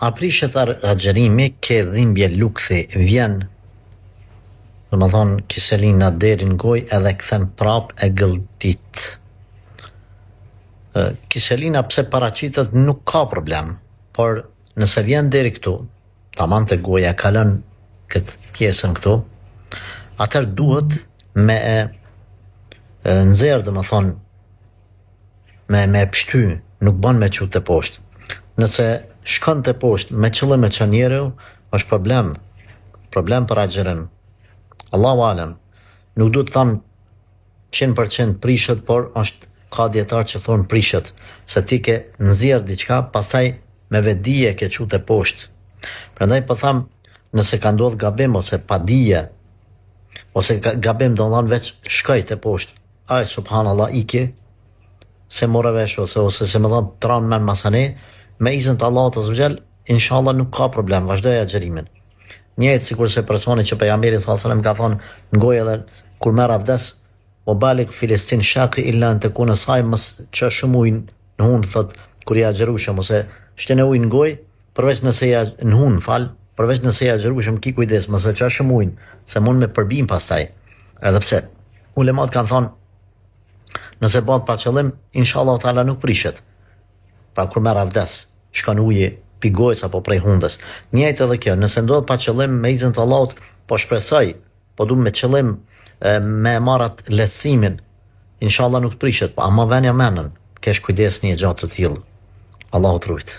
A prishet agjërimi ke dhimbje lukthi vjen domethënë kiselina deri në gojë edhe kthen prap e gëlltit kiselina pse paraqitet nuk ka problem por nëse vjen deri këtu taman te goja kalon këtë pjesën këtu atëherë duhet me e nxjerr domethënë me me pshty, nuk bën me çu teposhtë. Nëse shkon teposhtë me qëllim e çon njeriu, është problem. Problem për agjërim. Allahu alem. Nuk du të them 100% prishet, por është ka dietar që thonë prishet, se ti ke nxjerr diçka, pastaj me vetëdije ke çu teposhtë. Prandaj po them, nëse ka ndodh gabim ose padije, ose gabim domethënë veç shkoi teposhtë, Aj subhanallah iki s'e more vesh ose ose si me thon t'ran men masanej me izën të Allahut azze ve xhel inshallah nuk ka problem vazhdoje agjërimin njëjtë sikurse personi që pejgamberi sallallahu alajhi wasallam ka thonë në gojë edhe kur merr avdes wa balig fil istinshaqi illa an takuna saim mos ço shumë ujë në hundë thot kur je agjërueshëm ose shtine ujë në gojë përveç nëse je në hundë fal përveç nëse je agjërueshëm ki kujdes mos e ço shumë ujë se mund me përbin pastaj edhe pse Ulemat kanë thonë, nëse bëhet pa qëllim, inshallah teala nuk prishet. Pra kur merr avdes, shkon uji pi gojës apo prej hundës. Njëjtë edhe kjo, nëse ndodh pa qëllim me izën të Allahut, po shpresoj, po du me qëllim e, me e marr atë lehtësimin, inshallah nuk prishet, po ama venja menën, kesh kujdes një gjë të tillë. Allahu të rujt.